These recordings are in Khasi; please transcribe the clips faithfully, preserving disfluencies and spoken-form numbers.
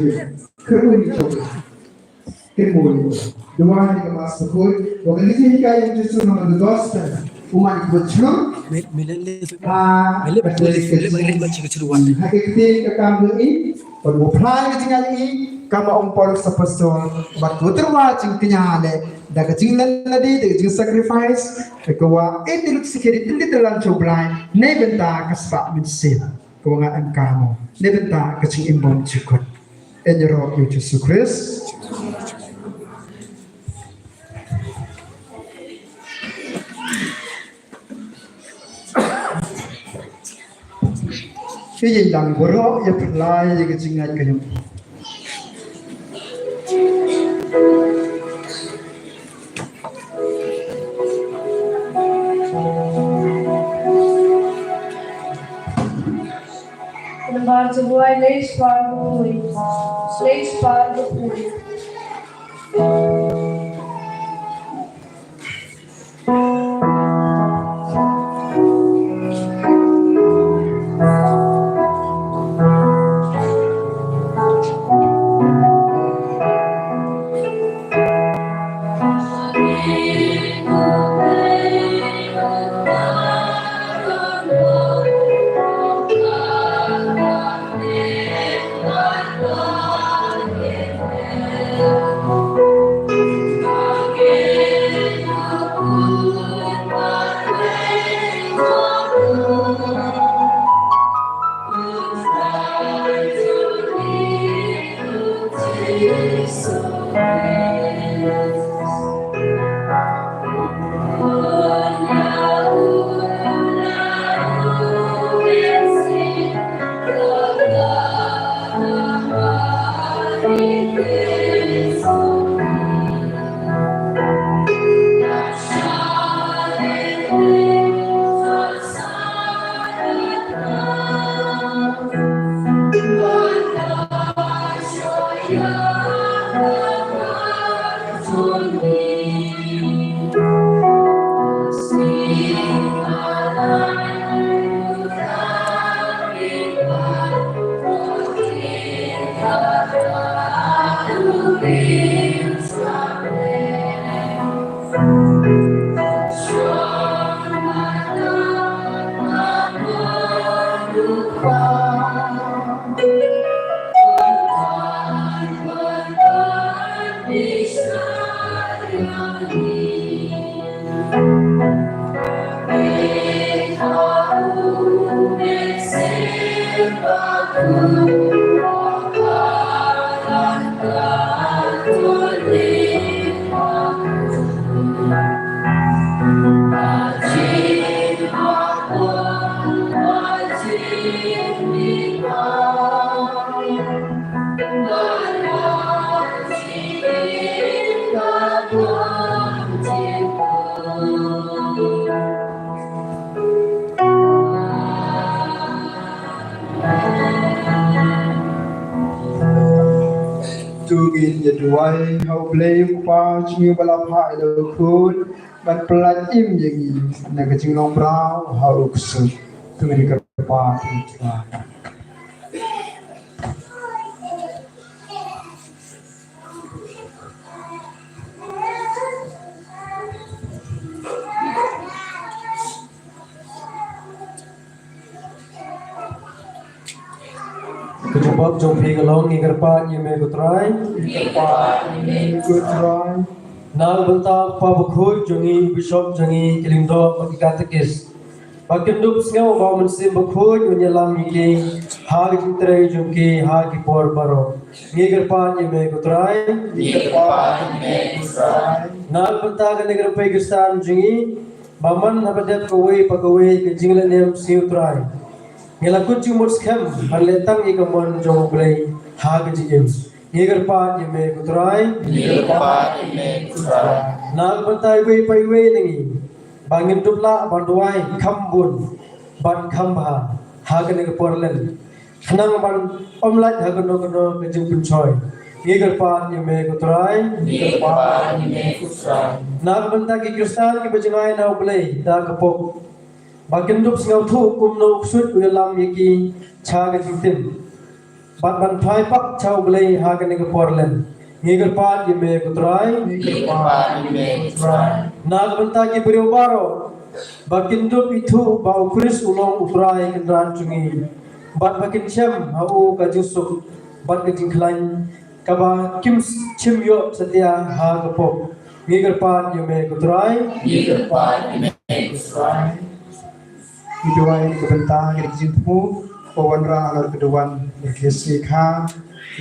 Kyrkhu ïa u Jisu. Kyrkhu ïa u. Duwai ha ka Mass Bakhuid. Wa ka lynti hikai ïa u Jisu na ka gospel. U man ka bujur. Ha ka ktien ka kam jong i. Bad u phla ïa ka jingaiei. Kaba ong Paul u apostol. Bad u tyrwa jingkñia leh. Da ka jinglen lade, da ka jingsacrifice. Ka wa e tylli ki sakhi tylli tyllan sha u Blai. Neibynta ka spah mynsiem. Ko nga em ka mo. Ne bynta ka jingim bymjukut. Ïaroh ïa u Jisu Khrist. Ki ïing dang baroh ïa pynlait ïa ka jingngeit ka jong i. Nambar juboi, lei shipar bapui. Lei shipar bapui. To ngin ïa duwai ha U Blei U Kpa jong ngi uba la phah ïa u Khun ban pyllait im ïa ngi na ka jinglong mraw ha u ksuid. To ngin kyrpad ïa U Trai. Ka jubab jong phi ka long, ngi kyrpad ïa me ko Trai. Ngi kyrpad ïa me ko Trai. Na ka bynta u Kpa Bakhuid jong ngi, u Bishop jong ngi, ki lyngdoh bad ki katekist. Ba kin dup sngew ba u Mynsiem Bakhuid un ïalam ïa ki ha ka jingtrei jong ki ha ki por baroh. Ngi kyrpad ïa me ko Trai. Ngi kyrpad ïa me ko Trai. Na ka bynta kane ka rynsan Khristan jong ngi, ba man haba dep kawei pa kawei ka jinglehniam sngi U Trai, ngi la kut jingmut skhem ban leh tang ïa ka mon jong U Blei ha ka jingim. Ngi kyrpad ïa me ko Trai. Ngi kyrpad ïa me ko Trai. Na ka bynta iwei pa iwei na ngi, ba ngin dup lah ban duwai kham bun bad kham bha ha kane ka por lem, khnang ban ym lait ha kano kano ka jingpynshoi. Ngi kyrpad ïa me ko Trai. Ngi kyrpad ïa me ko Trai. Na ka bynta ki Khristan kiba jngai na U Blei da ka pop, ba kin dup sngewthuh kumno u ksuid u ïalam ïa ki sha ka jingtim. bad ban phai pat sha U Blei ha kane ka por lem. Ngi kyrpad ïa me ko Trai. Ngi kyrpad ïa me ko Trai. Na ka bynta ki briew baroh ba kin dup ithuh ba U Khrist u long U Trai Kynrad jong ngi, bad ba kin shem ha u ka jingsuk bad ka jingkhlaiñ kaba kim shym ïoh satia ha ka pop. Ngi kyrpad ïa me ko Trai. Ngi kyrpad ïa me ko Trai. Ngi duwai na ka bynta ka jingthmu ba wanrah halor ka duwan Myrkhia Sniawbhalang,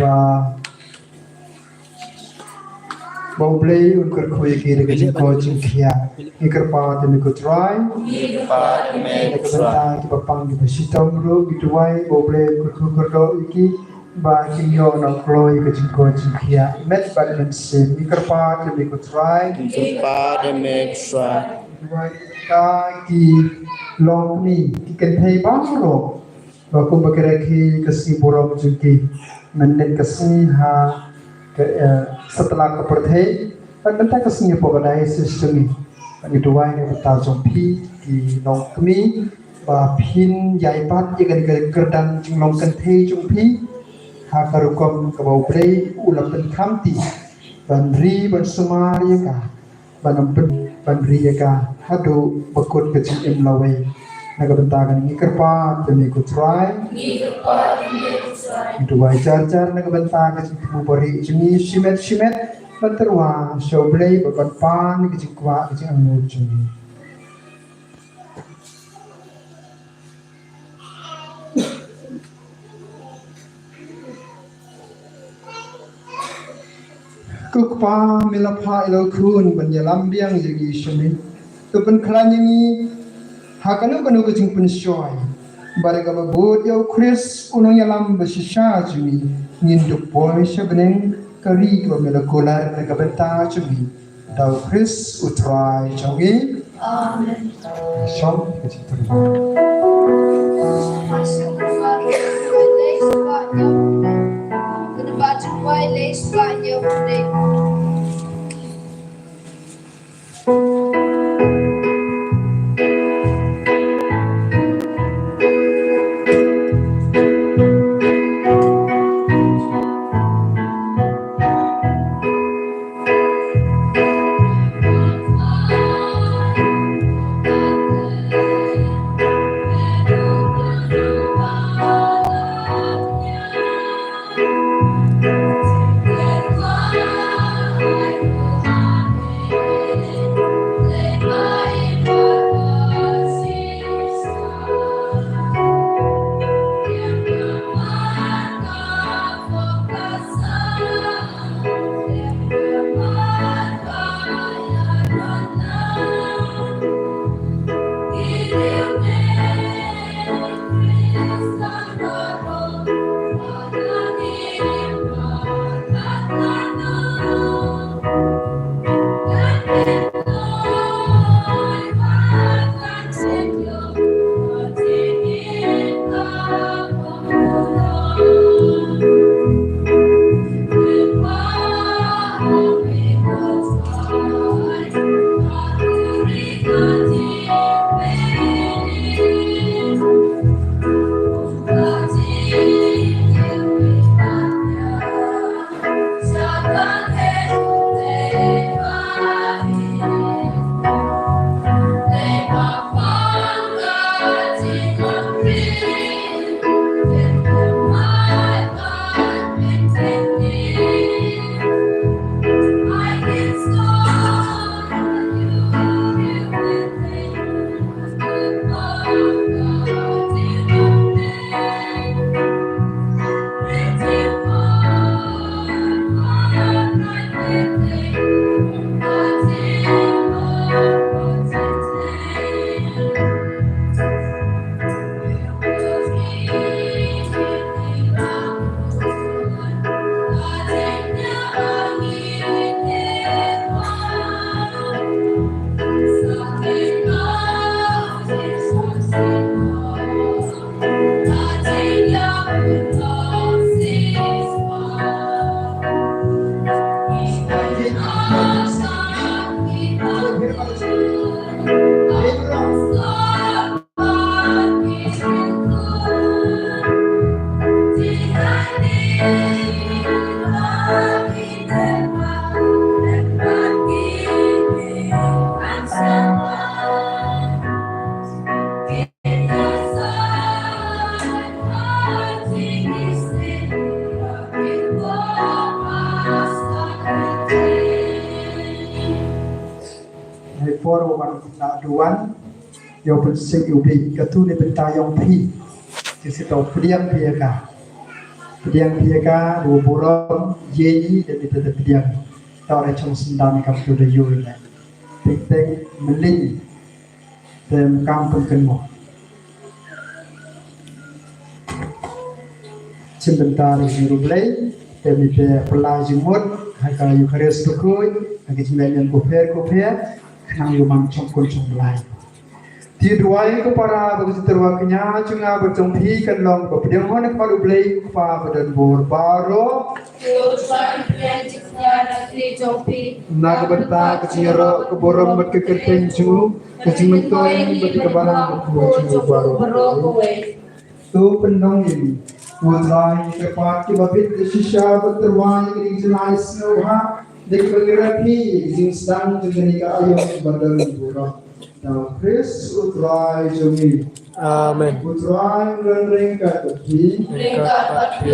ba ba U Blei un kyrkhu ïa ki da ka jingkoit jingkhiah. Ngi kyrpad ïa me ko Trai. Ngi kyrpad ïa me ko Trai. Na ka bynta kiba pang kiba shitom ruh ngi duwai ba U Blei un kyrkhu kyrdoh ïa ki ba kin ïoh nongkloi ka jingkoit jingkhiah met bad mynsiem. Ngi kyrpad ïa me ko Trai. Ngi kyrpad ïa me ko Trai. Ngi duwai ïa ki longkmie, ki kynthei baroh, ba kumba ki rakhe ka sngi burom jong ki mynnin ka sngi ha ka, eh, satlak ka pyrthei, bad mynta ka sngi hapoh ka diocese jong ngi. Ngi duwai na ka bynta jong phi ki longkmie ba phin ïai bat ïa kane ka kyrdan jinglong kynthei jong phi ha ka rukom kaba U Blei u la pynkham ti ban ri ban sumar ïa ka, ban ym pyn, ban ri ïa ka haduh ba kut ka jingim lawei. Na ka bynta kane ngi kyrpad ïa me ko Trai. Ngi kyrpad ïa me ko Trai. Ngi duwai jar jar na ka bynta ka jingthmu barieh jong ngi shimet shimet, ban tyrwa sha U Blei bad ban pan ka jingkwah ka jingangnud jong ngi. Ko Kpa, me la phah ïa la u Khun ban ïalam biang ïa ngi sha me. To pynkhlaiñ ïa ngi ha kano kano ka jingpynshoi, bad da kaba bud ïa U Khrist u nongïalam ba shisha jong ngi, ngin dup poi sha bneng ka ri kaba me la kular na ka bynta jong ngi. Da U Khrist U Trai jong ngi. Amen. Shong ka jingtrei. Por u wan na duwan, ïa u pynsing ïa u bik, katu ne bynta ïong phi. Ki sito pdiang phi ïa ka. Pdiang phi ïa ka, da u burom, ïa ni, da ni te pdiang. Tau re chong sendam ïa ka tu da ïu ïa. Pik pik, meling. Te kam pynkynmo. Chim bynta ri jingïaroh Blei, te mi te pynlah jingmut, ha ka Eukharist bakhuid, ha ka jingleh niam ko pher ko pher, khnang ïa u man chong kun chong Blei. Te duwai ko para ba ka jingtyrwa kñia jong nga bad jong phi kan long ba pdiang hon ha khmat u Blei ko Kpa ba don bor baroh. Na ka bynta ka jingïaroh ka burom bad ka kyrteng jong u, ka jingmyntoi bad ka balang ka jong u baroh kawei. To pynlong ïa ngi, ko Trai, ki kyrpad kiba bit da shisha, ban tyrwa ïa ka jingai sngewbha da kaba ngi rep ïa ka jingsdang jong kane ka aïom ba don burom. Da u Khrist u Trai jong ngi. Amen. U Trai un don ryngkat bad phi. Ryngkat bad phi.